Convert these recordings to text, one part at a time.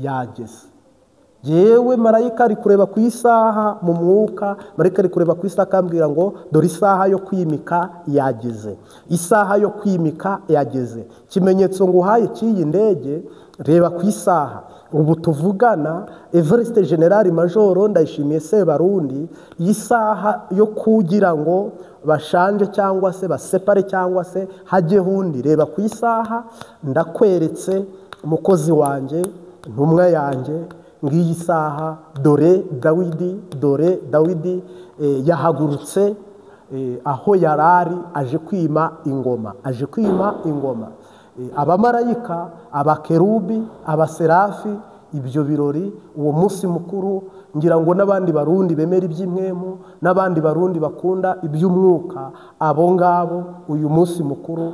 Yageze. Yewe, marayika ari kureba ku isaha mu mwuka, marayika ari kureba ku isaha akambwira ngo: "Dore isaha yo kwimika yageze, isaha yo kwimika yageze." Ikimenyetso nguhaye cy'iyi ndege, reba ku isaha ubu tuvugana. Evariste General Majoro Ndayishimiye Sebarundi, iyi saha yo kugira ngo bashanje cyangwa se basepare cyangwa se hajyeho undi, reba ku isaha. Ndakweretse umukozi wanjye, intumwa yanjye, ngiyi saha. Dore Dawidi, dore Dawidi yahagurutse aho yari ari, aje kwima ingoma, aje kwima ingoma. Abamarayika, abakerubi, abaserafi, ibyo birori, uwo munsi mukuru, ngira ngo n'abandi Barundi bemera iby'impwemu, n'abandi Barundi bakunda iby'umwuka, abo ngabo uyu munsi mukuru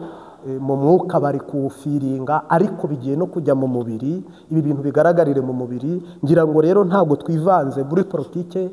mu mwuka bari kuwufeelinga, ariko bigiye no kujya mu mubiri, ibi bintu bigaragarire mu mubiri. Ngira ngo rero ntabwo twivanze muri politike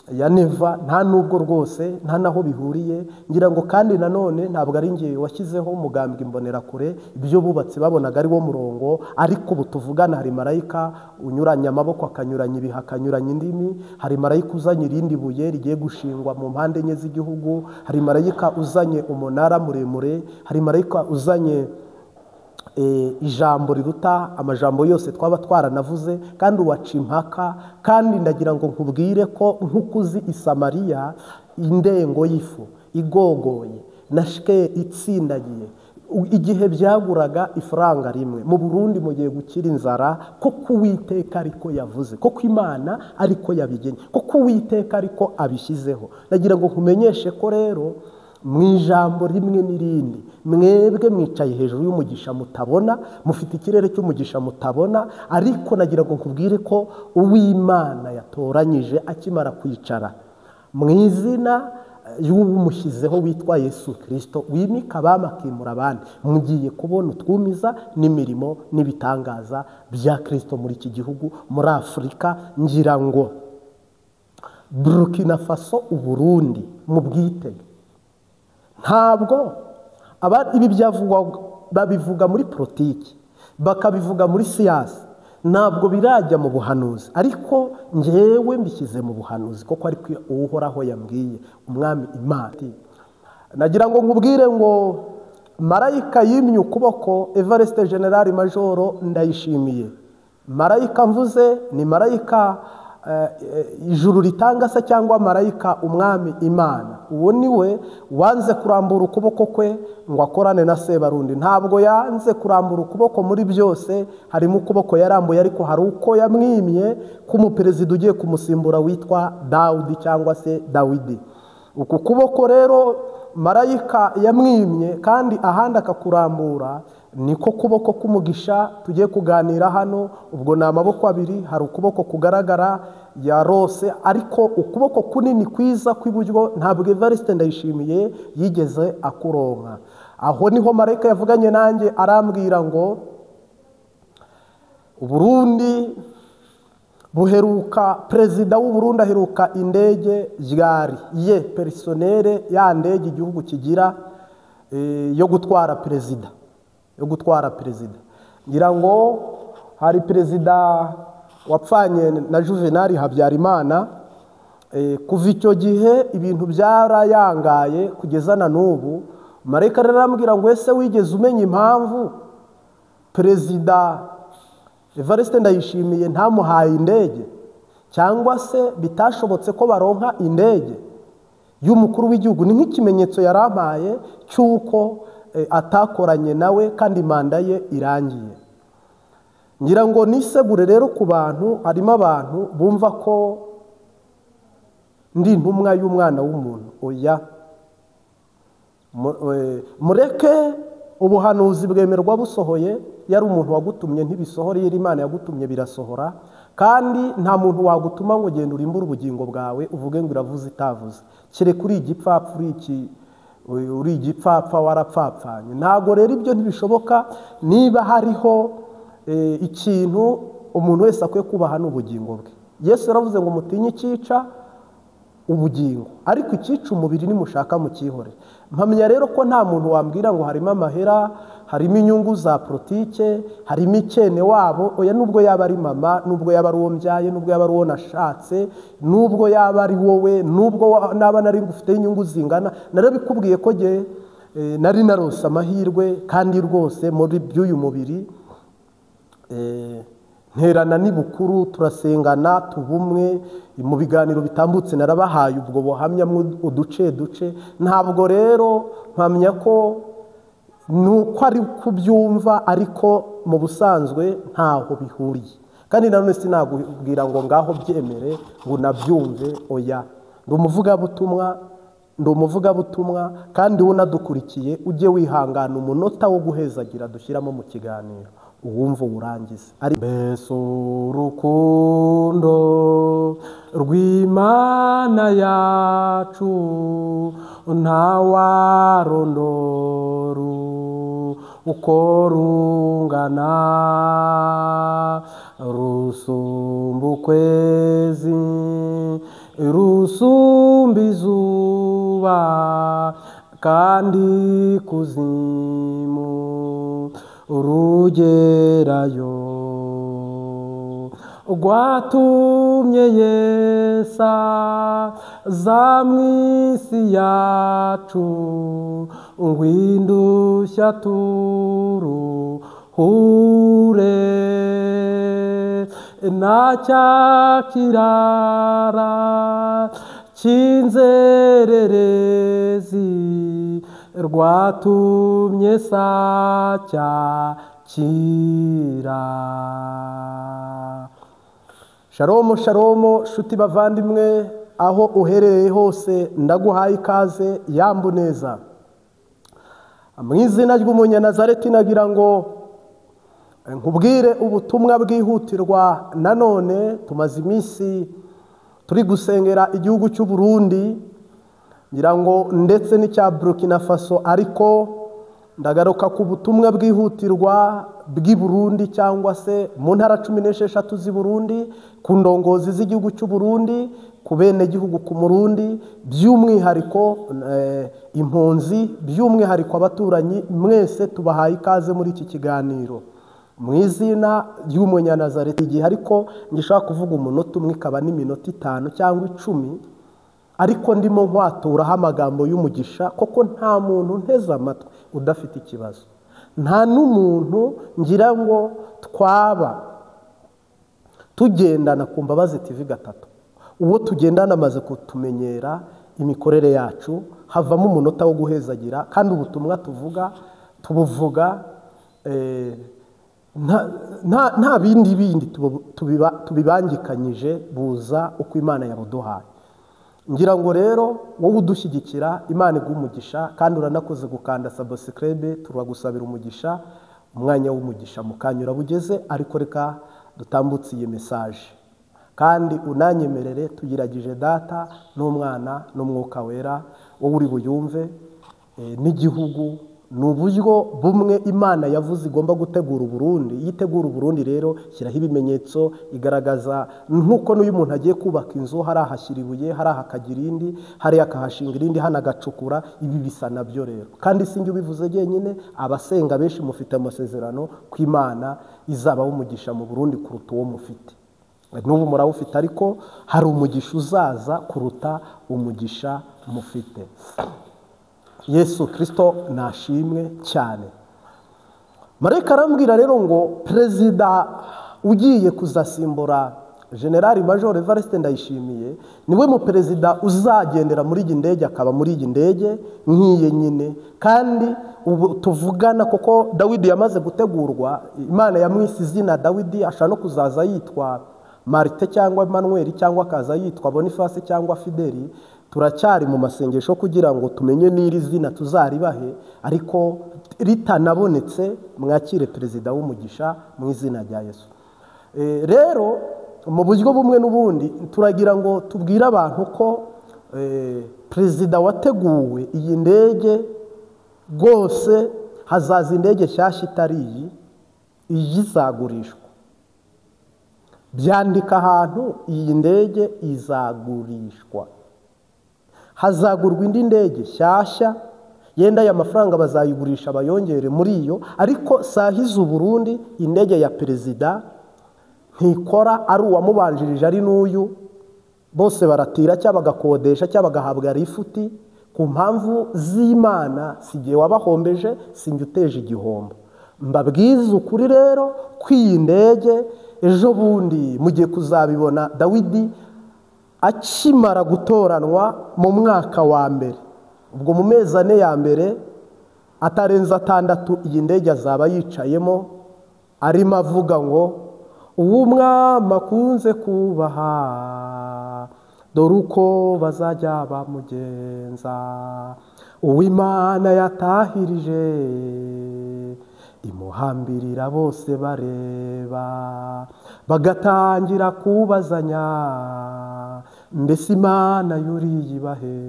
ya Neva, nta nubwo rwose, nta naho bihuriye. Ngira ngo kandi nanone ntabwo ari ngewe washyizeho umugambwe Imbonerakure. Ibyo bubatse babonaga ari wo murongo, ariko ubu tuvugana hari marayika unyuranya amaboko, akanyuranya ibihe, akanyuranya indimi. Hari marayika uzanye irindi buye rigiye gushingwa mu mpande enye z'igihugu. Hari marayika uzanye umunara muremure. Hari marayika uzanye ijambo riruta amajambo yose twaba twaranavuze, kandi uwaca impaka. Kandi ndagira ngo nkubwire ko nk'uko uzi i Samariya indengo y'ifu igogoye na shike itsindagiye, igihe byaguraga ifaranga rimwe, mu Burundi mugiye gukira inzara, kuko Uwiteka ariko yavuze, kuko Imana ariko yabigennye, kuko Uwiteka ariko abishyizeho. Ndagira ngo nkumenyeshe ko rero mu ijambo rimwe n'irindi, mwebwe mwicaye hejuru y'umugisha mutabona, mufite ikirere cy'umugisha mutabona. Ariko nagira ngo nkubwire ko uw'Imana yatoranyije akimara kwicara mu izina y'uwumushyizeho witwa Yesu Kirisito, wimika abami akimura abandi, mugiye kubona utwumiza n'imirimo n'ibitangaza bya Kirisito muri iki gihugu, muri Afurika. Ngira ngo Burkina Faso, Uburundi, mu bwitege. Ntabwo ibi byavugwa, babivuga muri politiki, bakabivuga muri siyansi, ntabwo birajya mu buhanuzi. Ariko ngewe mbishyize mu buhanuzi kuko ariko Uhoraho yambwiye, Umwami Imana. Nagira ngo nkubwire ngo marayika yimye ukuboko Evariste General Majoro Ndayishimiye. Marayika mvuze ni marayika ijuru ritanga se cyangwa marayika Umwami Imana. Uwo ni we wanze kurambura ukuboko kwe ngo akorane na Sebarundi. Ntabwo yanze kurambura ukuboko muri byose, harimo ukuboko yarambuye, ariko hari uko yamwimye k'umuperezida ugiye kumusimbura witwa Dawudi cyangwa se Dawidi. Uku kuboko rero marayika yamwimye kandi ahandi akakurambura, niko kuboko k'umugisha tugiye kuganira hano. Ubwo ni amaboko abiri. Hari ukuboko kugaragara yarose, ariko ukuboko kunini kwiza kw'iburyo ntabwo Evariste Ndayishimiye yigeze akuronka. Aho niho marayika yavuganye nanjye, arambwira ngo Uburundi buheruka, perezida w'Uburundi aheruka indege ryari ye personnelle, ya ndege igihugu kigira yo gutwara perezida, yo gutwara perezida. Ngira ngo hari perezida wapfanye na Juvenal Habyarimana. Kuva icyo gihe ibintu byarayangaye kugeza na n'ubu. Marayika rero arambwira ngo: "Ese wigeze umenya impamvu perezida Evariste Ndayishimiye ntamuhaye indege, cyangwa se bitashobotse ko baronka indege y'umukuru w'igihugu?" Ni nk'ikimenyetso yarampaye cy'uko atakoranye nawe kandi manda ye irangiye. Ngira ngo nisegure rero ku bantu, harimo abantu bumva ko ndi intumwa y'umwana w'umuntu. Oya, mureke ubuhanuzi bwemerwa busohoye. Yari umuntu wagutumye ntibisohore, iyo Imana yagutumye birasohora. Kandi nta muntu wagutuma ngo genda urimbure ubugingo bwawe uvuge ngo iravuze itavuze, kereka uri igipfapfa, uri iki, uri igipfapfa warapfapfanye. Ntabwo rero ibyo ntibishoboka. Niba hariho ikintu umuntu wese akwiye kubaha, ni ubugingo bwe. Yesu yaravuze ngo: "Mutinye icyica ubugingo, ariko icyica umubiri nimushaka mukihore. Mpamya rero ko nta muntu wambwira ngo harimo amahera, harimo inyungu za politike, harimo ikene wabo. Oya, nubwo yaba ari mama, nubwo yaba ari uwo mbyaye, nubwo yaba ari uwo nashatse, nubwo yaba ari wowe, nubwo naba nari ngufite inyungu zingana, narabikubwiye ko jye nari narose amahirwe kandi rwose muri by'uyu mubiri nterana n'ibukuru, turasengana tubumwe. Mu biganiro bitambutse narabahaye ubwo buhamya uduce duce. Ntabwo rero mpamya ko nuko ari kubyumva, ariko mu busanzwe ntaho bihuriye. Kandi nanone sinakubwira ngo ngaho byemere ngo nabyumve, oya. Ndi umuvugabutumwa, kandi unadukurikiye ujye wihangana umunota wo guhezagira dushyiramo mu kiganiro, uwumva urangize. Mbese urukundo rw'Imana yacu ntawarondora uko rungana, rusumba ukwezi, rusumba izuba, kandi kuzimu rugerayo. Rwatumye Yesu aza mu isi yacu, ngo indushya turuhure, nta cyakirara cy'inzererezi, rwatumye sacyakira. Shalom shalom shuti bavandimwe, aho uherereye hose ndaguhaye ikaze, yambu neza mu izina ry'Umunyanazareti. Nagira ngo nkubwire ubutumwa bwihutirwa. Nanone tumaze iminsi turi gusengera igihugu cy'u Burundi, ngira ngo ndetse n'icya Burkina Faso, ariko ndagaruka ku butumwa bwihutirwa bw'i Burundi cyangwa se mu ntara 16 z'i Burundi, ku ndongozi z'igihugu cy'u Burundi, ku bene gihugu ku Murundi, by'umwihariko impunzi, by'umwihariko abaturanyi, mwese tubahaye ikaze muri iki kiganiro mu izina ry'Umunyanazareti. Igihe ariko ngishaka kuvuga umunota umwe ikaba n'iminota 5 cyangwa 10, ariko ndimo nkwaturaho amagambo y'umugisha, koko nta muntu nteze amatwi udafite ikibazo, nta n'umuntu ngira ngo twaba tugendana ku Mbabazi TV 3. Uwo tugendana amaze kutumenyera imikorere yacu, havamo umunota wo guhezagira, kandi ubutumwa tuvuga tubuvuga nta bindi bindi tubibangikanyije, buza uko Imana yabuduhaye. Ngira ngo rero wowe udushyigikira, Imana iguhe umugisha, kandi uranakoze gukanda subscribe, turagusabira umugisha, umwanya w'umugisha mukanyura bugeze. Ariko reka dutambutse iyi message, kandi unanyemerere tuyiragije Data n'Umwana n'Umwuka Wera, wowe uri buyumve n'igihugu. Ni uburyo bumwe Imana yavuze igomba gutegura Uburundi. Iyo itegura Uburundi rero shyiraho ibimenyetso, igaragaza nkuko n'uyu muntu agiye kubaka inzu, hari ahashyira ibuye, hari ahakagira indi, hari akahashinga irindi, hano agacukura. Ibi bisa nabyo rero, kandi sinjye ubivuze jyenyine, abasenga benshi mufite amasezerano ko Imana izabaho umugisha mu Burundi kuruta uwo mufite n'ubu murawufite, ariko hari umugisha uzaza kuruta umugisha mufite. Yesu Kristo nashimwe cyane. Marayika arambwira rero ngo perezida ugiye kuzasimbura General Major Evariste Ndayishimiye niwe mu perezida uzagendera muri iyi ndege, akaba muri iyi ndege nkiye nyine. Kandi ubu tuvugana kuko Dawidi yamaze gutegurwa, Imana yamwise izina Dawidi, ashaka no kuzaza yitwa Marite cyangwa Emmanuel cyangwa akaza yitwa Boniface cyangwa Fideli. Turacyari mu masengesho kugira ngo tumenye n'iri zina tuzaribahe, ariko ritanabonetse mwakire perezida w'umugisha mu izina rya Yesu. Rero mu buryo bumwe n'ubundi turagira ngo tubwire abantu ko perezida wateguwe iyi ndege rwose, hazaza indege nshyashya itari iyi, iyi izagurishwa. Byandika ahantu, iyi ndege izagurishwa. Hazagurwa indi ndege shyashya, yenda aya mafaranga bazayigurisha bayongere muri iyo. Ariko sahiza Burundi indege ya perezida ntikora, ari uwamubanjirije ari n'uyu, bose baratira cyangwa bagakodesha cyangwa bagahabwa rifuti ku mpamvu z'Imana. Sigiye wabahombeje, sinjye uteje igihombo. Mbabwiza ukuri rero ko iyi ndege ejo bundi mugiye kuzabibona. Dawidi akimara gutoranwa mu mwaka wa mbere, ubwo mu mezi 4 ya mbere atarenze 6, iyi ndege azaba yicayemo arimo avuga ngo uw'umwami akunze kubaha, dore uko bazajya bamugenza, uw'Imana yatahirije imuhambirira bose bareba, bagatangira kubazanya mbese Imana yuriye ibahe.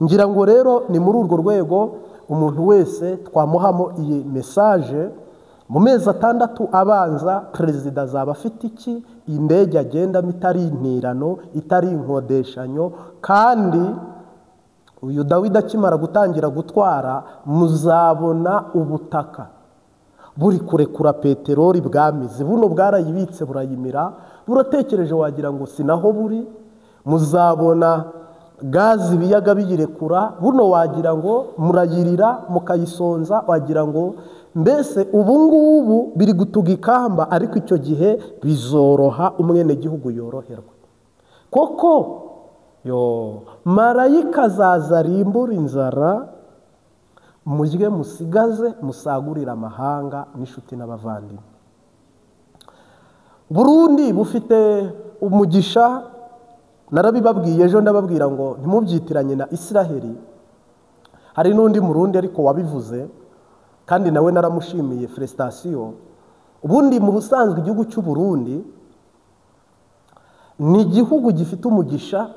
Ngira ngo rero ni muri urwo rwego umuntu wese twamuhamo iyi message. Mu mezi 6 abanza perezida azaba afite iki? Indege agendamo itari intirano, itari inkodeshanyo. Kandi uyu Dawidi akimara gutangira gutwara, muzabona ubutaka buri kurekura peteroli bwamize. Buno bwarayibitse burayimira, buratekereje wagira ngo sinaho buri. Muzabona gazi ibiyaga biyirekura, buno wagira ngo murayirira mukayisonza, wagira ngo mbese ubu ngubu biri gutuga ikamba. Ariko icyo gihe bizoroha, umwenegihugu yoroherwa koko. Yo marayika azaza arimbura inzara, mujye musigaze musagurira amahanga n'inshuti n'abavandimwe. Burundi bufite umugisha, narabibabwiye ejo, ndababwira ngo ntimubyitiranye na Israheli. Hari n'undi Murundi ariko wabivuze, kandi nawe naramushimiye, felicitation. Ubundi mu busanzwe igihugu cy'u Burundi ni igihugu gifite umugisha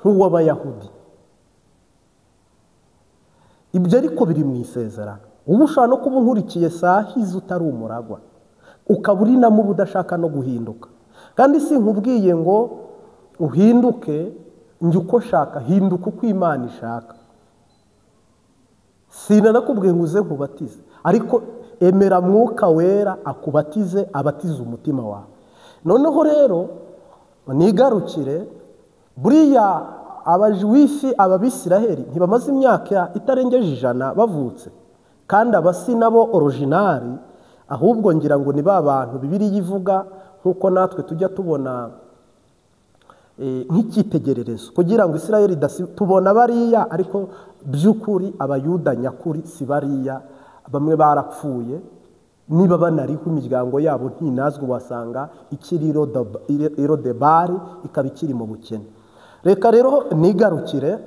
nk'uw'Abayahudi. Ibyo ariko biri mu isezerano. Ubu ushobora no kuba unkurikiye sahize utari umuragwa, ukaba uri na mubi udashaka no guhinduka. Kandi sinkubwiye ngo uhinduke njye uko shaka, hinduka uko Imana ishaka. Sinanakubwiye ngo uze nkubatize, ariko emera Mwuka Wera akubatize, abatize umutima wawe. Noneho rero nigarukire, buriya abajuwifi ababisiraheli ntibamaze imyaka itarengeje 100 bavutse, kandi abasi nabo originali, ahubwo ngira ngo ni ba bantu Bibiliya ivuga nkuko natwe tujya tubona nk'icyitegererezo kugira ngo Isiraheli tubona bariya, ariko by'ukuri abayuda nyakuri si bariya, bamwe barapfuye, niba banariho imiryango yabo ntinazwe, wasanga ikiri Irodebari ikaba ikiri mu bukene. Reka rero nigarukire,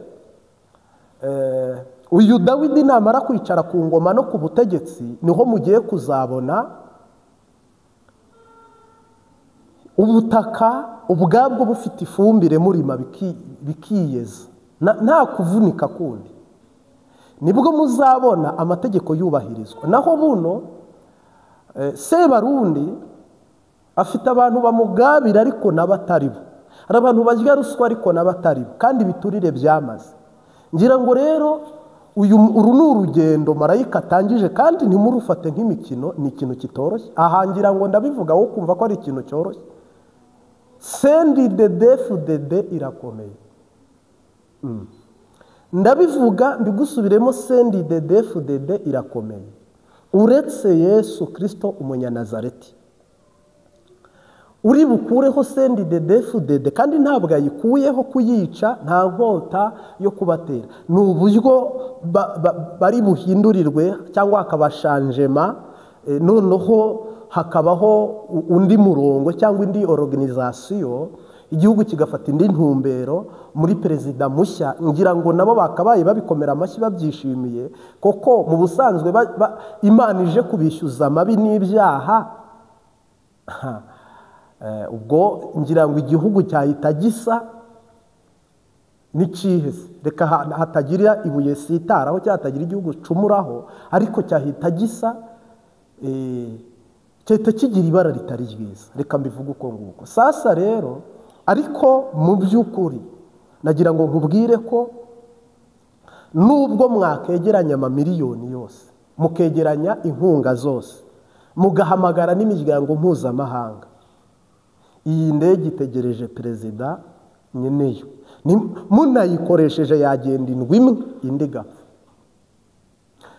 uyu Dawidi namara kwicara ku ngoma no ku butegetsi, niho mugiye kuzabona ubutaka ubwabwo bufite ifumbire murima bikiyeza, nta kuvunika kundi. Nibwo muzabona amategeko yubahirizwa. Naho buno Sebarundi afite abantu bamugabira ariko n'abatari bo, hari abantu barya ruswa ariko n'abatari bo, kandi biturire byamaze. Ngira ngo rero uru ni urugendo marayika atangije, kandi ntimurufate nk'imikino, ni ikintu kitoroshye. Aha ngira ngo ndabivuga wo kumva ko ari ikintu cyoroshye. Sendi dede fudede irakomeye. Ndabivuga mbigusubiremo, sendi dede fudede irakomeye. Uretse Yesu Kristo umunyanazareti uri bukureho sendi dede fudede, kandi ntabwo ayikuyeho kuyica, nta nkota yo kubatera. Ni uburyo bari buhindurirwe cyangwa hakabashanjema, noneho hakabaho undi murongo cyangwa indi organisation, igihugu kigafata indi ntumbero muri perezida mushya. Ngira ngo nabo bakabaye babikomera amashyi babyishimiye, koko mu busanzwe Imana ije kubishyuza amabi n'ibyaha. Ubwo ngira ngo igihugu cyahita gisa n'ikihese, reka hatagira ibuye sitaraho cyangwa hatagira igihugu cumuraho, ariko cyahita gisa cyahita kigira ibara ritari ryiza. Reka mbivuge uko nguko. Sasa rero, ariko mu by'ukuri Nagira ngo nkubwire ko nubwo mwakegeranya amamiliyoni yose, mukegeranya inkunga zose, mugahamagara n'imiryango mpuzamahanga, iyi ndege itegereje perezida nyeneyo. Munayikoresheje yagenda indwi imwe indi igapfa.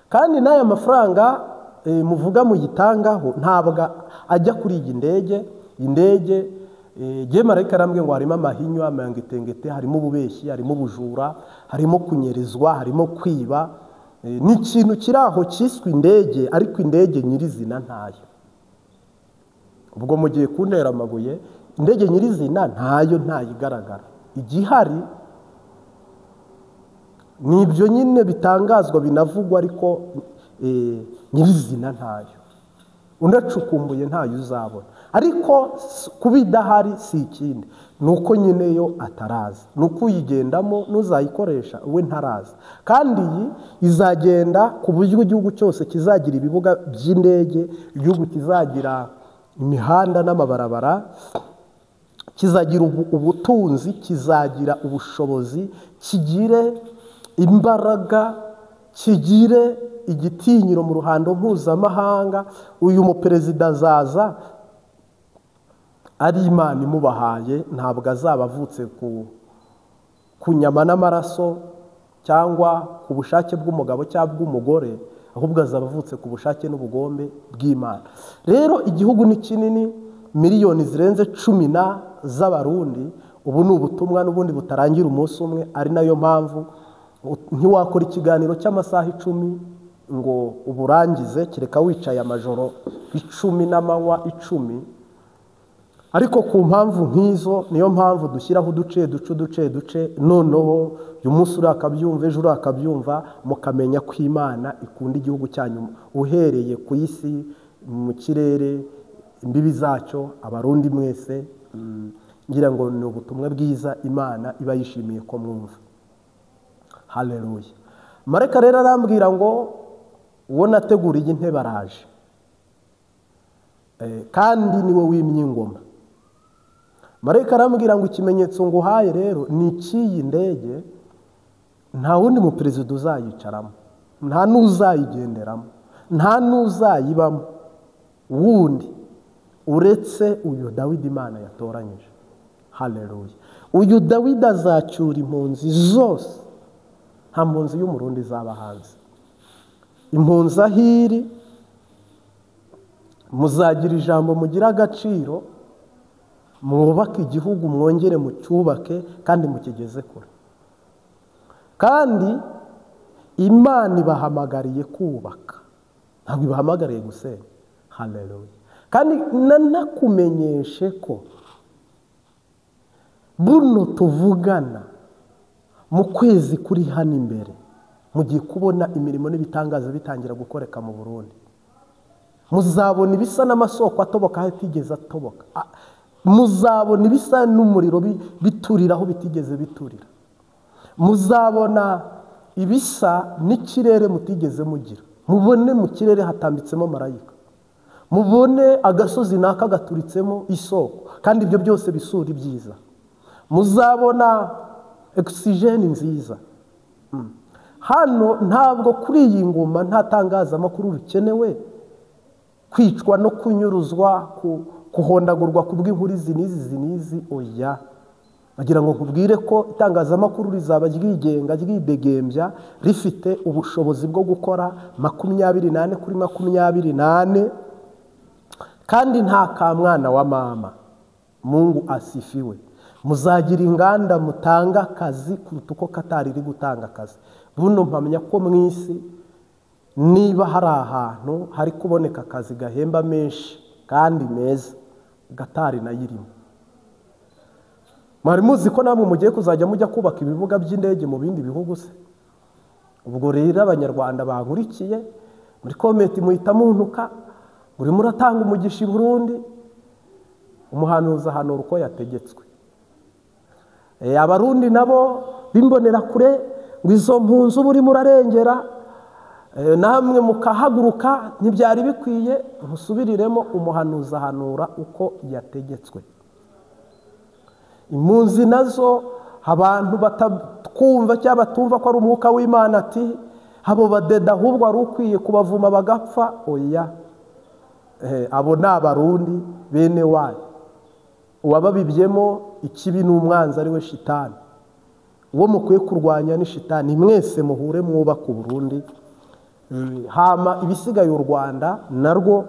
Kandi n'aya mafaranga muvuga muyitangaho ntabwo ajya kuri iyi ndege. Indege marayika arambwiye ngo harimo amahinyu, amangetengete, harimo ububeshyi, harimo ubujura, harimo kunyerezwa, harimo kwiba. Ni ikintu kiri aho cyiswe indege, ariko indege nyirizina ntayo. Ubwo mugiye kuntera amabuye, indege nyirizina ntayo, ntayigaragara. Igihari ni ibyo nyine bitangazwa binavugwa, ariko nyirizina ntayo. Unacukumbuye ntayo uzabona. Ariko kuba idahari si ikindi, ni uko nyine yo ataraza, ni uko uyigendamo n'uzayikoresha we ntaraza. Kandi iyi izagenda ku buryo igihugu cyose kizagira ibibuga by'indege, igihugu kizagira imihanda n'amabarabara, kizagira ubutunzi, kizagira ubushobozi, kigire imbaraga, kigire igitinyiro mu ruhando mpuzamahanga. Uyu muperezida azaza ari Imana imubahaye, ntabwo azaba avutse ku nyama n'amaraso cyangwa ku bushake bw'umugabo cyangwa bw'umugore, ahubwo azaba avutse ku bushake n'ubugombe bw'Imana. Rero igihugu ni kinini, miliyoni zirenze 10 z'Abarundi. Ubu ni ubutumwa n'ubundi butarangira umunsi umwe, ari nayo mpamvu ntiwakora ikiganiro cy'amasaha 10 ngo uburangize, kereka wicaye amajoro 10 n'amanywa 10. Ariko ku mpamvu nk'izo niyo mpamvu dushyiraho uduce duce duce, noneho uyu munsi urakabyumva, ejo urakabyumva, mukamenya ko Imana ikunda igihugu cyanyu, uhereye ku isi, mu kirere, imbibi zacyo. Abarundi mwese ngira ngo ni ubutumwa bwiza Imana iba yishimiye ko mwumva. Haleluya. Marayika rero arambwira ngo uwo nateguriye intebe araje, kandi niwe wimye ingoma. Marayika arambwira ngo ikimenyetso nguhaye rero ni icy'iyi ndege, nta wundi muperezida uzayicaramo, nta n'uzayigenderamo, nta n'uzayibamo wundi uretse uyu Dawidi Imana yatoranyije. Haleluya. Uyu Dawidi azacyura impunzi zose, nta mpunzi y'Umurundi izaba hanze. Impunzi ahiri muzagira ijambo, mugira agaciro, mwubake igihugu, mwongere mucyubake kandi mukigeze kure. Kandi Imana ibahamagariye kubaka, ntabwo ibahamagariye gusenya. Haleluya. Kandi nanakumenyeshe ko buno tuvugana mu kwezi kuri hano imbere mugiye kubona imirimo n'ibitangaza bitangira gukoreka mu Burundi. Muzabona ibisa n'amasoko atoboka aho atigeze atoboka, muzabona ibisa n'umuriro biturira aho bitigeze biturira, muzabona ibisa n'ikirere mutigeze mugira, mubone mu kirere hatambitsemo marayika, mubone agasozi naka gaturitsemo isoko, kandi ibyo byose bisura ibyiza. Muzabona oxygene nziza. Hano ntabwo kuri iyi ngoma nta tangazamakuru rikenewe, kwicwa no kunyuruzwa, kuhondagurwa kubw'inkuru izi n'izi n'izi, oya. Bagira ngo nkubwire ko itangazamakuru rizaba ryigenga, ryidegembya, rifite ubushobozi bwo gukora 24 kuri 24, kandi nta kamwana wa mama. Mungu asifiwe. Muzagira inganda mutanga akazi kuruta uko Katari iri gutanga akazi. Buno mpamya ko mu isi niba hari ahantu hari kuboneka akazi gahemba menshi kandi meza, Katari nayo irimo. Mwari muzi ko namwe mugiye kuzajya mujya kubaka ibibuga by'indege mu bindi bihugu se? Ubwo rero Abanyarwanda bankurikiye muri komenti muhita muntuka, urimo uratanga umugisha i Burundi. Umuhanuzi ahanura uko yategetswe. Abarundi nabo bimbonera kure ngo izo mpunzi uba urimo urarengera, namwe mukahaguruka, ntibyari bikwiye. Musubiriremo, umuhanuzi ahanura uko yategetswe. Impunzi nazo Abantu batatwumva cyangwa batumva ko ari umwuka w'Imana, ati abo badeda ahubwo ari ukwiye kubavuma bagapfa. Oya, abo ni Abarundi bene wayo. Uwababibyemo ikibi n'umwanzi ari we shitani. Uwo mukwiye kurwanya ni shitani. Mwese muhure mwubaka Uburundi. Hama ibisigaye u Rwanda narwo,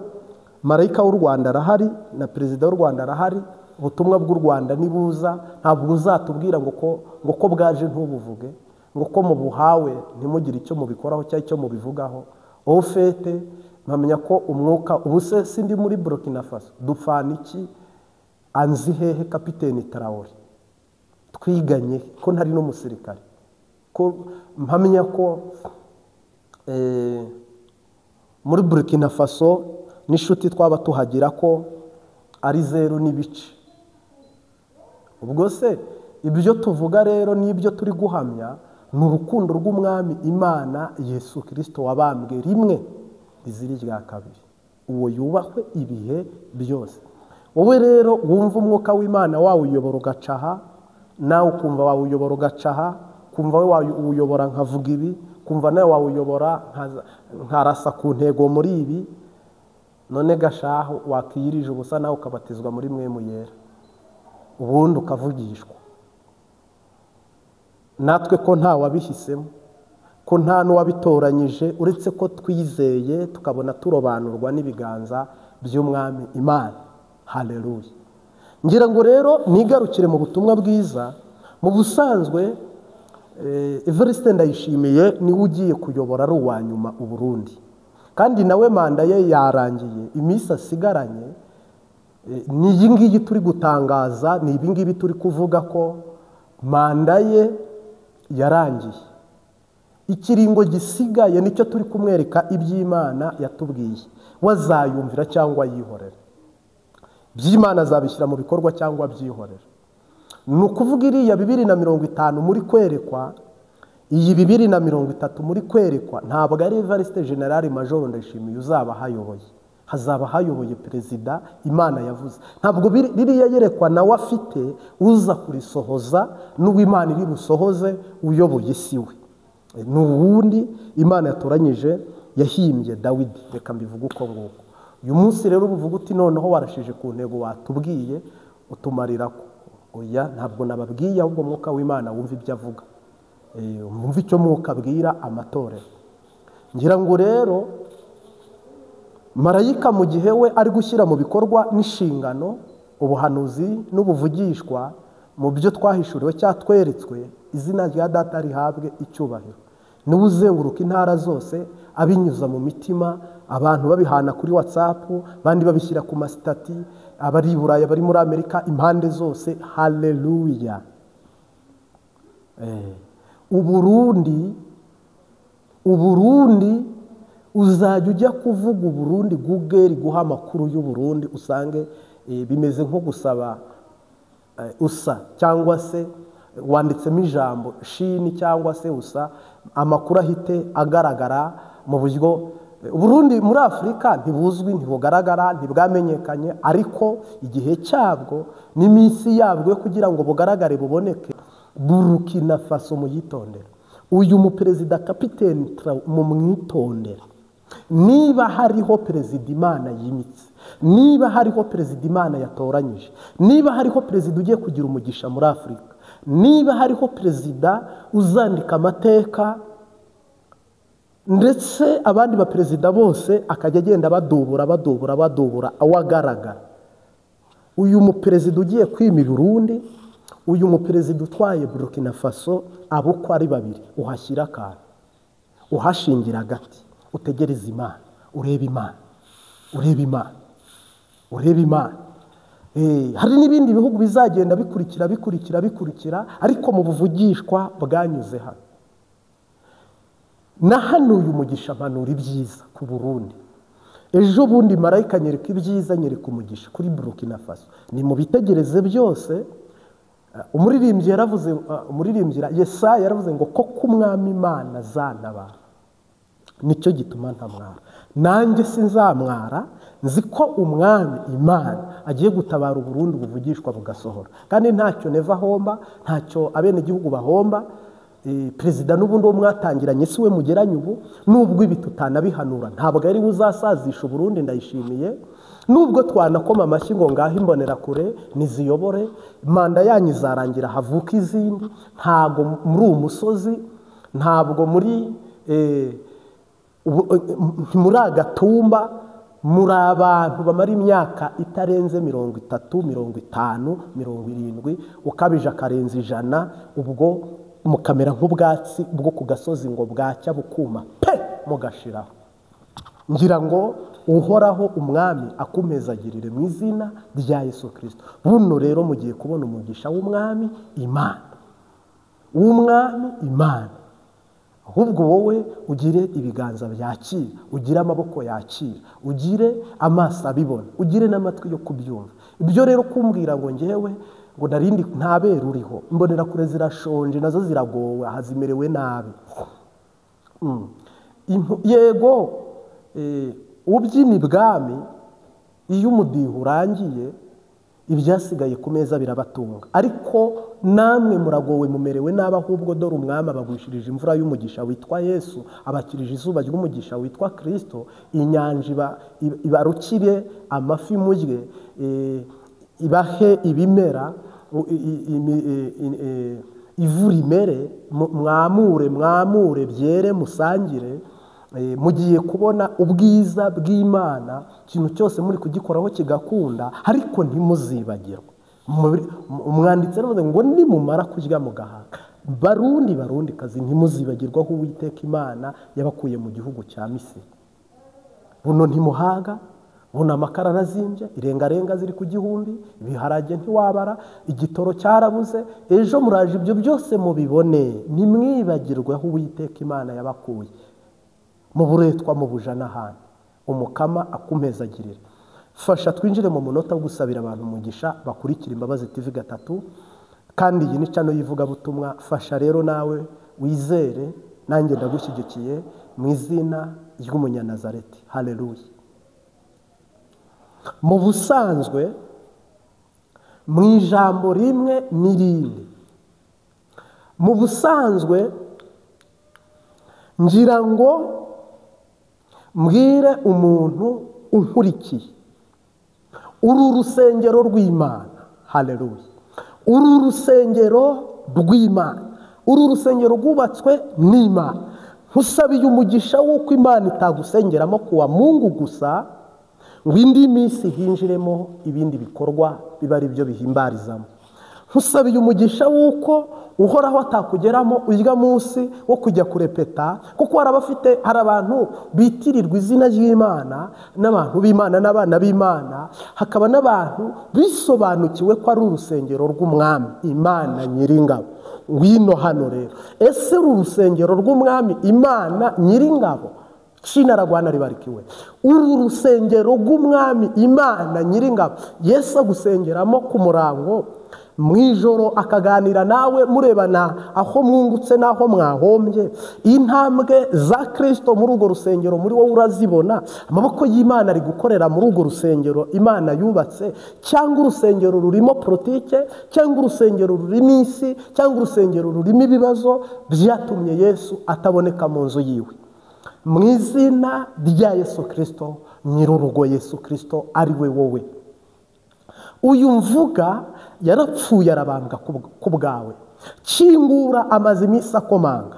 marayika w'u Rwanda arahari na perezida w'u Rwanda arahari. Ubutumwa bw'u Rwanda nibuza ntabwo uzatubwira ngo ko bwaje ntubuvuge, ngo ko mubuhawe ntimugire icyo mubikoraho cyangwa icyo mubivugaho. Ofete mpamenya ko umwuka ubuse sindi muri Burkina Faso dupfana iki? Anzi hehe kapiteni Traore twiganye ko ntari n'umusirikare, ko mpamenya ko muri Burkina Faso n'inshuti twaba tuhagira ko ari 0.5. Ubwo se ibyo tuvuga rero n'ibyo turi guhamya ni urukundo rw'Umwami Imana Yesu Kristo wabambwe rimwe rizira irya kabiri, uwo yubahwe ibihe byose. Wowe rero wumva umwuka w'Imana wawuyobora ugacaha, nawe ukumva wawuyobora ugacaha, kumva we wawuyobora nkavuga ibi, kumva nawe wawuyobora nkarasa ku ntego muri ibi. None gashaho wakiyirije ubusa nawe ukabatizwa muri mwe muyera, ubundi ukavugishwa. Natwe ko nta wabihisemo, ko nta n'uwabitoranyije, uretse ko twizeye tukabona turobanurwa n'ibiganza by'Umwami Imana. Haleluya. Ngira ngo rero nigarukire mu butumwa bwiza. Mu busanzwe Evariste Ndayishimiye niwe ugiye kuyobora ari uwa nyuma Uburundi, kandi nawe manda ye yarangiye, iminsi asigaranye ni iyi ngiyi turi gutangaza, ni ibi ngibi turi kuvuga ko manda ye yarangiye. Ikiringo gisigaye nicyo turi kumwereka iby'Imana yatubwiye, wazayumvira cyangwa yihorera. By'Imana azabishyira mu bikorwa cyangwa byihorera. Ni ukuvuga iriya 2050 muri kwerekwa, iyi 2030 muri kwerekwa, ntabwo ari Evariste General Major Ndayishimiye uzaba hayoboye, hazaba hayoboye perezida Imana yavuze. Ntabwo ririya yerekwa nawe afite uza kurisohoza, n'uw'Imana iri busohoze uyoboye si we, ni uwundi Imana yatoranyije yahimbye Dawidi. Reka mbivuge uko nguko. Uyu munsi rero ubuvuga uti noneho warashije ku ntego watubwiye utumarira ko. Oya, ntabwo nababwiye, ahubwo mwuka w'Imana wumva ibyo avuga, wumva icyo mwuka abwira amatorero. Ngira ngo rero marayika mu gihe we ari gushyira mu bikorwa n'inshingano ubuhanuzi n'ubuvugishwa mu byo twahishuriwe cyatweretswe, izina rya Data rihabwe icyubahiro. Niwe uzenguruka intara zose abinyuza mu mitima, abantu babihana kuri WhatsApp, bandi babishyira ku masitati, abari i Burayi, abari muri Amerika, impande zose. Haleluya. Uburundi uzajya ujya kuvuga Uburundi, Google guha amakuru y'Uburundi usange bimeze nko gusaba usa, cyangwa se wanditsemo ijambo shini cyangwa se usa, amakuru ahite agaragara mu buryo. Uburundi muri Afurika ntibuzwi, ntibugaragara, ntibwamenyekanye, ariko igihe cyabwo n'iminsi yabwo kugira ngo bugaragare buboneke. Burkina Faso muyitondera, uyu muperezida kapiteni mumwitondera. Niba hariho perezida Imana yimitse, niba hariho perezida Imana yatoranyije, niba hariho perezida ugiye kugira umugisha muri Afurika, niba hariho perezida uzandika amateka ndetse abandi baperezida bose akajya agenda badubura badubura badubura awagaragara, uyu muperezida ugiye kwima Burundi, uyu muperezida utwaye Burkina Faso, abo uko ari babiri uhashyira akantu, uhashingira agati, utegereze Imana, urebe Imana, urebe Imana, urebe Imana. Hari n'ibindi bihugu bizagenda bikurikira bikurikira bikurikira, ariko mu buvugishwa bwanyuze hano. Nahanuye umugisha, mpanura ibyiza ku Burundi. Ejo bundi marayika nyereka ibyiza, nyereka umugisha kuri Burkina Faso. Ni mu bitegereze byose. Umuririmbyi yaravuze, umuririmbyi Yesaya yaravuze ngo koko Umwami Imana azantabara, nicyo gituma ntamwara. Nanjye sinzamwara, nzi ko umwami Imana agiye gutabara Uburundi buvugishwa bugasohora. Kandi ntacyo Neva ahomba, ntacyo abenegihugu bahomba. Perezida n'ubundi wo mwatangiranye si we mugeranye ubu, nubwo ibi tutanabihanura ntabwo ari we uzasazisha Uburundi, ndayishimiye. Nubwo twanakoma amashyi ngo ngaho imbonerakure niziyobore, manda yanyu izarangira havuka izindi. Ntabwo muri uwo musozi, ntabwo muri muri agatumba, muri abantu bamara imyaka itarenze 30, 50, 70, ukabije akarenza 100, ubwo mukamera nk'ubwatsi bwo ku gasozi ngo bwacya bukuma pe mugashiraho. Ngira ngo Uhoraho umwami akumezagirire mu izina rya Yesu Kristo. Buno rero mugiye kubona umugisha w'umwami Imana, w'umwami Imana. Ahubwo wowe ugire ibiganza byakira, ugire amaboko yakira, ugire amaso abibona, ugire n'amatwi yo kubyumva. Ibyo rero kumbwira ngo ngewe ngo narindi ntabera uriho, imbonerakure zirashonje nazo ziragowe, hazimerewe nabi. Yego ubyina ibwami iyo umudiho urangiye ibyasigaye ku meza birabatunga, ariko namwe muragowe mumerewe nabi. Ahubwo dore umwami abagwishirije imvura y'umugisha witwa Yesu, abakirije izuba ry'umugisha witwa Kristo, inyanja ibarukire amafi murye, ibahe ibimera, ivura imere, mwamure mwamure byere musangire. Mugiye kubona ubwiza bw'Imana, ikintu cyose muri kugikoraho kigakunda, ariko ntimuzibagirwe. Umwanditsi aravuze ngo nimumara kurya mugahaga, Barundi Barundi kazi, ntimuzibagirwa aho Uwiteka Imana yabakuye mu gihugu cya Misiri. Buno ntimuhaga, buno amakara arazimbye, irengarenga ziri ku 1000, ibiharage ntiwabara, igitoro cyarabuze. Ejo muraje ibyo byose mubibone, nimwibagirwe aho Uwiteka Imana yabakuye mu buretwa, mu buja n'ahandi. Umukama akumezagirira. Fasha twinjire mu munota wo gusabira abantu umugisha bakurikira Imbabazi TV 3, kandi iyi ni channel y'ivugabutumwa. Fasha rero nawe wizere, nanjye ndagushyigikiye mu izina ry'Umunyanazareti. Haleluya. Mu busanzwe mu ijambo rimwe n'irindi, mu busanzwe ngira ngo mbwire umuntu unkurikiye, uru rusengero rw'Imana. Haleluya. Uru rusengero rw'Imana, uru rusengero rwubatswe n'Imana. Nkusabiye umugisha w'uko Imana itagusengeramo kuwa Mungu gusa, ngo indi minsi hinjiremo ibindi bikorwa biba ari byo bihimbarizamo. Nkusabiye umugisha w'uko Uhoraho atakugeramo urya munsi wo kujya kurepeta, kuko hari abantu bitirirwa izina ry'Imana n'abantu b'Imana n'abana b'Imana, hakaba n'abantu bisobanukiwe ko ari urusengero rw'umwami Imana Nyiringabo. Ngwino hano rero, ese uru rusengero rw'umwami Imana Nyiringabo, Shinaragwana ribarikiwe, uru rusengero rw'umwami Imana Nyiringabo, Yesu agusengeramo ku murango mwijoro akaganira nawe, murebana aho mwungutse naho mwahombye. Intambwe za Kristo muri urwo rusengero muri wowe urazibona, amaboko y'Imana ari gukorera muri urwo rusengero Imana yubatse, cyangwa urusengero rurimo politike, cyangwa urusengero rurimo isi, cyangwa urusengero rurimo ibibazo byatumye Yesu ataboneka mu nzu yiwe. Mu izina rya Yesu Kristo, nyir'urugo Yesu Kristo ari we wowe. Uyu mvuga yarapfuye arabambwa ku bwawe. Kingura amaze iminsi akomanga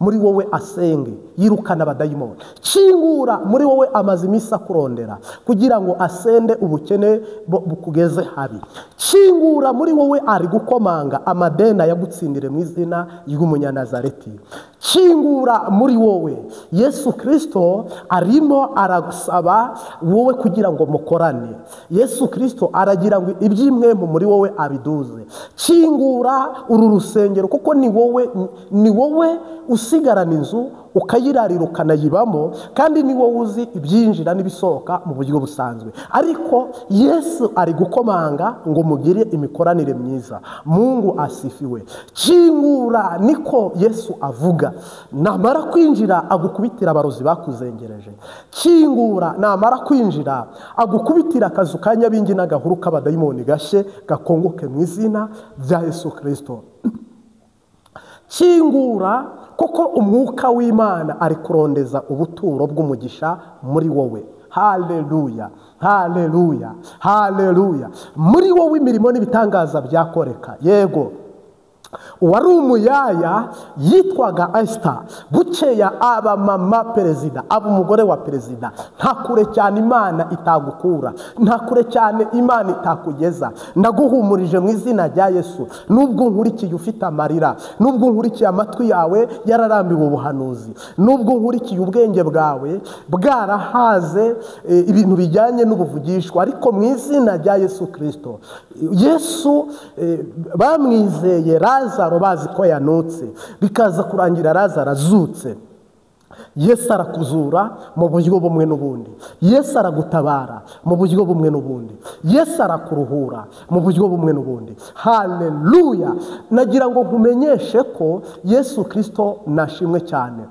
muri wowe asenge, yirukana abadayimoni. Kingura muri wowe amaze iminsi akurondera kugira ngo asende ubukene bukugeze habi. Kingura muri wowe ari gukomanga amadena yagutsindire mu izina ry'Umunyanazareti. Kingura muri wowe Yesu Kristo arimo aragusaba wowe kugira ngo mukorane. Yesu Kristo aragira ngo iby'imwemu muri wowe abiduze. Kingura uru rusengero, kuko ni wowe usigarana inzu, ukayirarira, ukanayibamo, kandi ni wowe uzi ibyinjira n'ibisohoka mu buryo busanzwe. Ariko Yesu ari gukomanga ngo mugire imikoranire myiza. Mungu asifiwe. Kingura, niko Yesu avuga. Namara kwinjira agukubitira abarozi bakuzengereje. Kingura, namara kwinjira agukubitira akazu ka nyabingi n'agahuru k'abadayimoni gashye gakongoke mu izina rya Yesu Kristo. Kingura, kuko umwuka w'Imana ari kurondeza ubuturo bw'umugisha muri wowe. Haleluya, haleluya, haleluya. Muri wowe imirimo n'ibitangaza byakoreka. Yego, uwari umuyaya yitwaga Esther, bukeya aba mama perezida, aba umugore wa perezida. Nta kure cyane Imana itagukura, nta kure cyane Imana itakugeza. Ndaguhumurije mu izina rya Yesu. Nubwo nkurikiye ufite amarira, nubwo nkurikiye amatwi yawe yararambiwe ubuhanuzi, nubwo nkurikiye ubwenge bwawe bwarahaze ibintu bijyanye n'ubuvugishwa, ariko mu izina rya Yesu Kristo, Yesu bamwizeye Lazaro bazi ko yanutse, bikaza kurangira Lazaro azutse. Yesu arakuzura mu buryo bumwe n'ubundi. Yesu aragutabara mu buryo bumwe n'ubundi. Yesu arakuruhura mu buryo bumwe n'ubundi. Haleluya. Nagira ngo nkumenyeshe ko Yesu Kristo nashimwe cyane.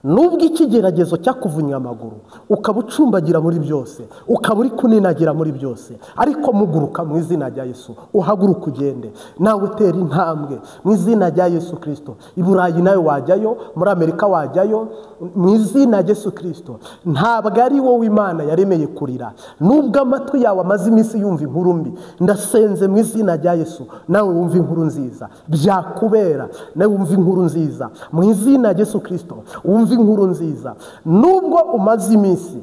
Nubwo ikigeragezo cyakuvunya amaguru, ukaba ucumbagira muri byose, ukaba uri kuninagira muri byose, ariko muguruka mu izina rya Yesu, uhaguruka ugende, nawe utera intambwe mu izina rya Yesu Kristo. I Burayi nawe wajyayo, muri Amerika wajyayo, mu izina rya Yesu Kristo. Ntabwo ari wowe Imana yaremeye kurira. Nubwo amatwi yawe amaze iminsi yumva inkuru mbi, ndasenze mu izina rya Yesu, nawe wumva inkuru nziza. Byakubera, nawe wumva inkuru nziza mu izina rya Yesu Kristo, wumva inkuru nziza. Nubwo umaze iminsi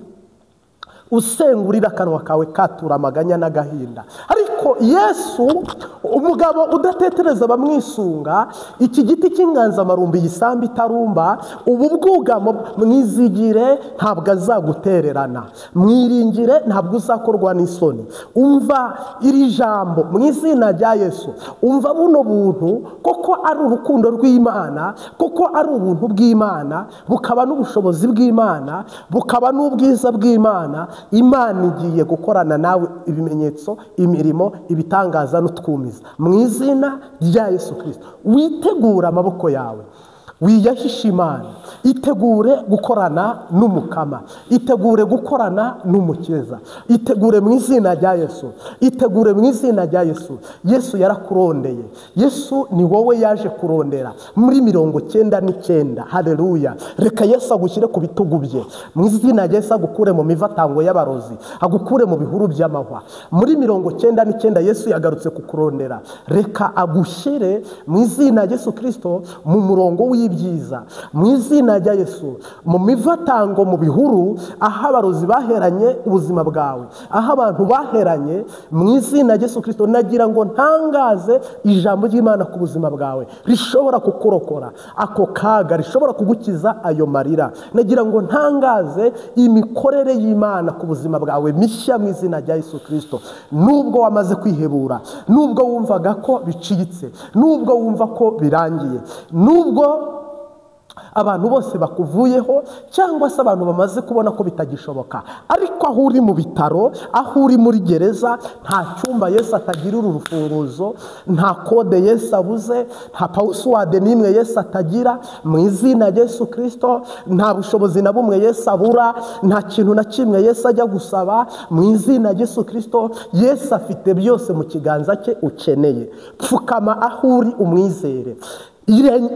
usengurira akanwa kawe katura amaganya n'agahinda, ariko Yesu, umugabo udatetereza bamwisunga, iki giti cy'inganzamarumbi yisambi itarumba, ubu bwugamo mwizigire ntabwo azagutererana, mwiringire ntabwo uzakorwa n'isoni. Umva iri jambo mu izina rya Yesu, umva buno buntu, kuko ari urukundo rw'Imana, kuko ari ubuntu bw'Imana, bukaba n'ubushobozi bw'Imana, bukaba n'ubwiza bw'Imana. Imana igiye gukorana nawe ibimenyetso, imirimo, ibitangaza n'utwumiza mu izina rya Yesu Kristo. Witegura amaboko yawe, wiyahishe Imana, itegure gukorana n'Umukama, itegure gukorana n'Umukiza, itegure mu izina rya Yesu, itegure mu izina rya Yesu. Yesu yarakurondeye, Yesu ni wowe yaje kurondera muri 99. Haleluya. Reka Yesu agushyire ku bitugu bye mu izina rya Yesu, agukure mu mivatango y'abarozi, agukure mu bihuru by'amahwa. Muri 99 Yesu yagarutse kukurondera. Reka agushyire mu izina rya Yesu Kristo mu murongo w'ibyiza, mu izina rya Yesu, mu mivatango, mu bihuru, aho abarozi baheranye ubuzima bwawe, aho abantu baheranye, mu izina rya Yesu Kristo. Nagira ngo ntangaze ijambo ry'Imana ku buzima bwawe, rishobora kukurokora ako kaga, rishobora kugukiza ayo marira. Nagira ngo ntangaze imikorere y'Imana ku buzima bwawe mishya mu izina rya Yesu Kristo. Nubwo wamaze kwihebura, nubwo wumvaga ko bicitse, nubwo wumva ko birangiye, nubwo abantu bose bakuvuyeho, cyangwa se abantu bamaze kubona ko bitagishoboka, ariko aho uri mu bitaro, aho uri muri gereza, nta cyumba Yesu atagira uru rufunguzo, nta kode Yesu abuze, nta password n'imwe Yesu atagira mu izina rya Yesu Kristo, nta bushobozi na bumwe Yesu abura, nta kintu na kimwe Yesu ajya gusaba mu izina rya Yesu Kristo. Yesu afite byose mu kiganza cye ukeneye. Pfukama aho uri umwizere,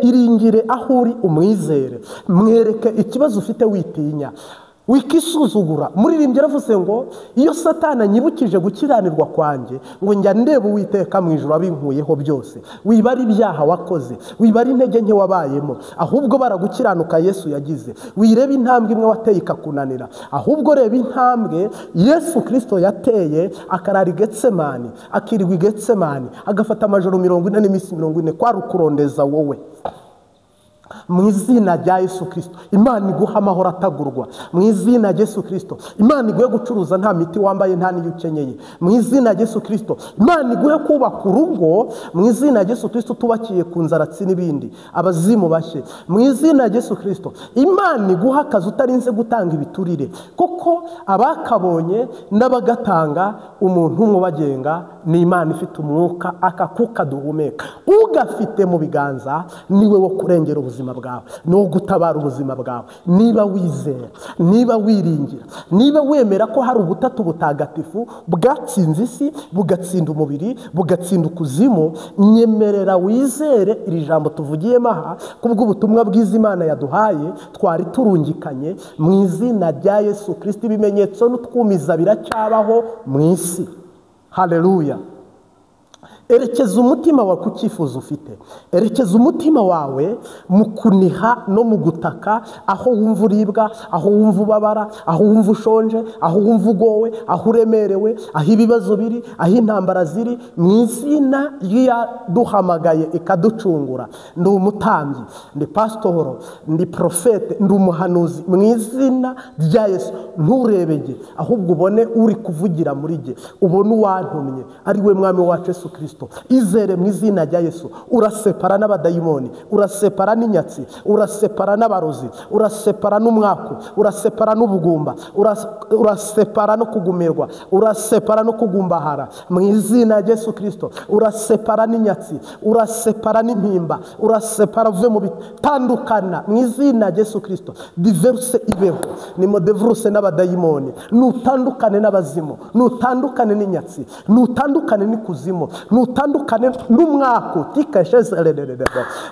iringire aho uri umwizere, mwereke ikibazo ufite witinya, wikisuzugura. Muririmbyi yaravuze ngo iyo Satani anyibukije gukiranirwa kwanjye, ngo njya ndeba Uwiteka mu ijuru abinkuyeho byose. Wibara ibyaha wakoze, wibara intege nke wabayemo, ahubwo baragukiranuka Yesu yagize. Wireba intambwe imwe wateye ikakunanira, ahubwo reba intambwe Yesu Kristo yateye, akarara i Getsemani, akirirwa i Getsemani, agafata amajoro 40 n'iminsi 40, kwari ukurondeza wowe. Mu izina rya Yesu Kristo, Imana iguha amahoro atagurwa. Mu izina rya Yesu Kristo, Imana iguhe gucuruza nta miti wambaye nta n'iyo ukenyeye. Mu izina rya Yesu Kristo, Imana iguhe kubaka urugo. Mu izina rya Yesu Kristo, tubakiye ku nzaratsi n'ibindi abazimu bashye. Mu izina rya Yesu Kristo, Imana iguha akazi utarinze gutanga ibiturire, kuko abakabonye n'abagatanga umuntu umwe ubagenga ni Imana ifite umwuka, akakuka duhumeka. Ugafite mu biganza niwe wo kurengera ubuzima bwawe, no gutabara ubuzima bwawe. Niba wizera, niba wiringira, niba wemera ko hari ubutatu butagatifu bwatsinze isi, bugatsinda umubiri, bugatsinda ukuzimu, nyemerera wizere iri jambo tuvugiyemo aha, kubw'ubutumwa bwiza Imana yaduhaye twari turungikanye. Mu izina rya Yesu Kristo, ibimenyetso n'utwumiza biracyabaho mu isi. Haleluya. Erekeza umutima wawe ku cyifuzo ufite. Erekeza umutima wawe mu kuniha no mu gutaka, aho wumva uribwa, aho wumva ubabara, aho wumva ushonje, aho wumva ugowe, aho uremerewe, aho ibibazo biri, aho intambara ziri. Mu izina ry'iyaduhamagaye ikaducungura, ndi umutambyi, ndi pasitoro, ndi profete, ndi umuhanuzi. Mu izina rya Yesu, nturebege ahubwo ubone uri kuvugira muri jye, ubone uwantumye ari we Mwami wacu Yesu Kristo. Izere mu izina rya Yesu. Urasepara n'abadayimoni, urasepara n'inyatsi, urasepara n'abarozi, urasepara n'umwaku, urasepara n'ubugumba, urasepara no kugumirwa, urasepara no kugumbahara. Mu izina rya Yesu Kristo, urasepara n'inyatsi, urasepara n'impimba, urasepara uve mu bitandukana. Mu izina rya Yesu Kristo, diverse ibeho, nimo devruse n'abadayimoni, nutandukane n'abazimu, nutandukane n'inyatsi, nutandukane n'ikuzimu, nutandukane n'umwaku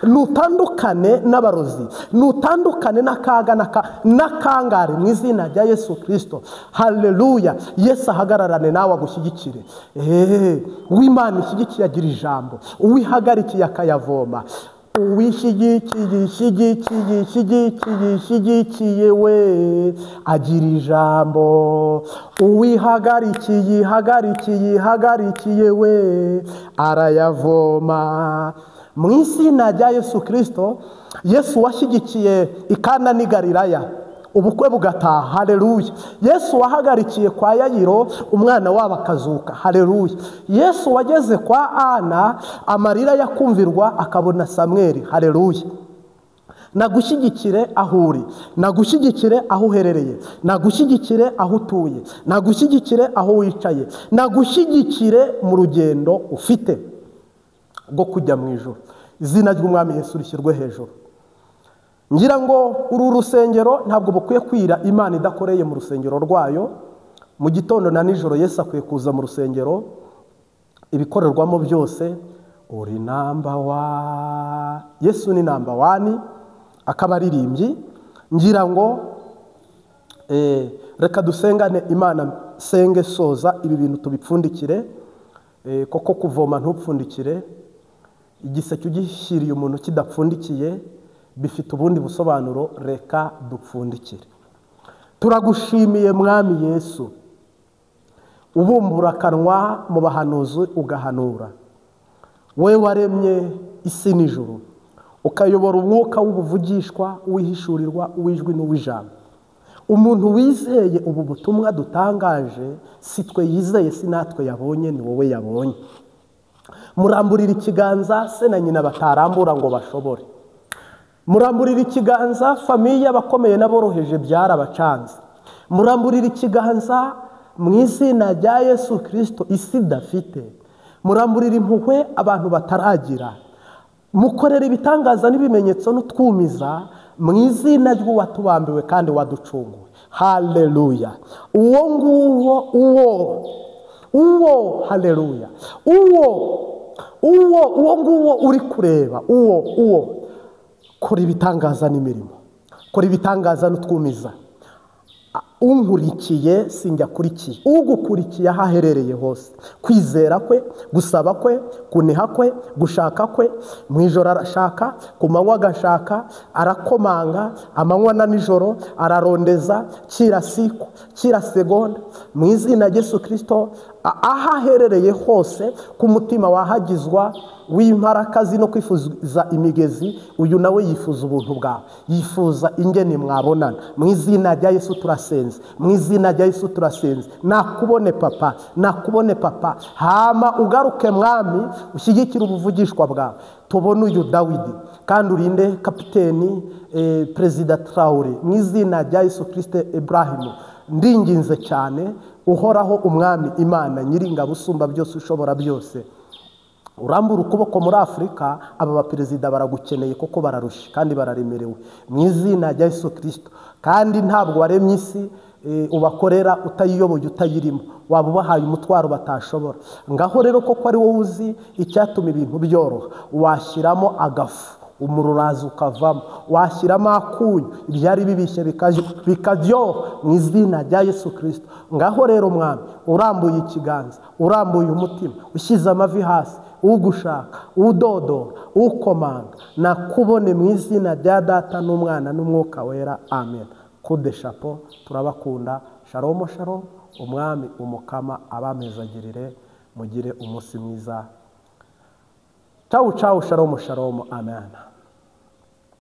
nutandukane n'abarozi, nutandukane n'akaga n'akangare. Mu izina rya Yesu Kristo. Haleluya. Yesu ahagararane nawe agushyigikire. Uw'Imana ishyigikiye agira ijambo, uwihagarikiye akayavoma. Uwishyigikiye ishyigikiye ishyigikiye ishyigikiye we agira ijambo. Uwihagarikiye ihagarikiye ihagarikiye we arayavoma. Mu izina rya Yesu Kristo, Yesu washyigikiye i Kana n'i Galilaya, ubukwe bugataha. Haleluya. Yesu wahagarikiye kwa Yayiro, umwana wabo akazuka. Haleluya. Yesu wageze kwa Ana, amarira yakumvirwa akabona Samweli. Haleluya. Nagushyigikire aho uri, nagushyigikire aho uherereye, nagushyigikire aho utuye, nagushyigikire aho wicaye, nagushyigikire mu rugendo ufite rwo kujya mu ijuru. Izina ry'Umwami Yesu rishyirwe hejuru. Ngira ngo uru rusengero ntabwo bukwiye kwira Imana idakoreye mu rusengero rwayo. Mu gitondo na nijoro Yesu akwiye kuza mu rusengero, ibikorerwamo byose. Uri namba wa Yesu ni namba wani, akaba aririmbyi. Ngira ngo reka dusengane Imana, senge soza ibi bintu tubipfundikire, koko kuvoma ntupfundikire, igiseke ugishyiriye umuntu kidapfundikiye bifite ubundi busobanuro. Reka dupfundikire. Turagushimiye Mwami Yesu, ubumbura akanwa mu bahanuzi ugahanura. We waremye isi n'ijuru, ukayobora umwuka w'ubuvugishwa, uwihishurirwa, uwijwi n'uwijambo. Umuntu wizeye ubu butumwa dutangaje, si twe yizeye, si natwe yabonye, ni wowe yabonye. Muramburira ikiganza se na nyina batarambura ngo bashobore. Muramburira ikiganza famiye abakomeye n'aboroheje byarabacanze. Muramburira ikiganza mu izina rya Yesu Kristo isi idafite. Muramburira impuhwe abantu bataragira. Mukorera ibitangaza n'ibimenyetso n'utwumiza mu izina ry'uwatubambiwe kandi waducunguwe. Haleluya. Uwo nguwo, uwo uwo, haleluya, uwo uwo uwo nguwo uri kureba, uwo uwo kora ibitangaza n'imirimo, kora ibitangaza n'utwumiza. Unkurikiye sinjya kurikiye, ugukurikiye aho aherereye hose, kwizera kwe, gusaba kwe, kuniha kwe, gushaka kwe, mu ijoro arashaka, ku manywa agashaka, arakomanga amanywa na nijoro, ararondeza kira siku kira segonda. Mu izina rya Yesu Kristo, Aho aherereye hose ku mutima wahagizwa w'imparakazi no kwifuza imigezi, uyu nawe yifuza ubuntu bwawe, yifuza ingene mwabonana. Mu izina rya Yesu turasenze, mu izina rya Yesu turasenze. Nakubone papa, nakubone papa. Hama ugaruke mwami, ushyigikire ubuvugishwa bwawe, tubone uyu Dawidi, kandi urinde kapiteni Perezida Traore mu izina rya Yesu Kristo. Ibrahimu, ndinginze cyane uhoraho umwami Imana nyiringabo usumba byose ushobora byose, urambura ukuboko muri Afurika. Aba baperezida baragukeneye kuko bararusha kandi bararemerewe mu izina rya Yesu Kristo. Kandi ntabwo waremye isi ubakorera utayiyoboye utayirimo, waba ubahaye umutwaro batashobora. Ngaho rero koko ari wowe uzi icyatuma ibintu byoroha, washyiramo agafu umururazi ukavamo, washyiramo akunyu ibyari bibishye bikaryoha mu izina rya Yesu Kristo. Ngaho rero mwami, urambuye ikiganza, urambuye umutima, ushyize amavi hasi, ugushaka, udodora, ukomanga, nakubone mu izina rya Data n'Umwana n'Umwuka Wera, amen. Kude shapo, turabakunda. Shalom shalom. Umwami umukama abamezagirire, mugire umunsi mwiza. Ciao ciao, shalom shalom, amen.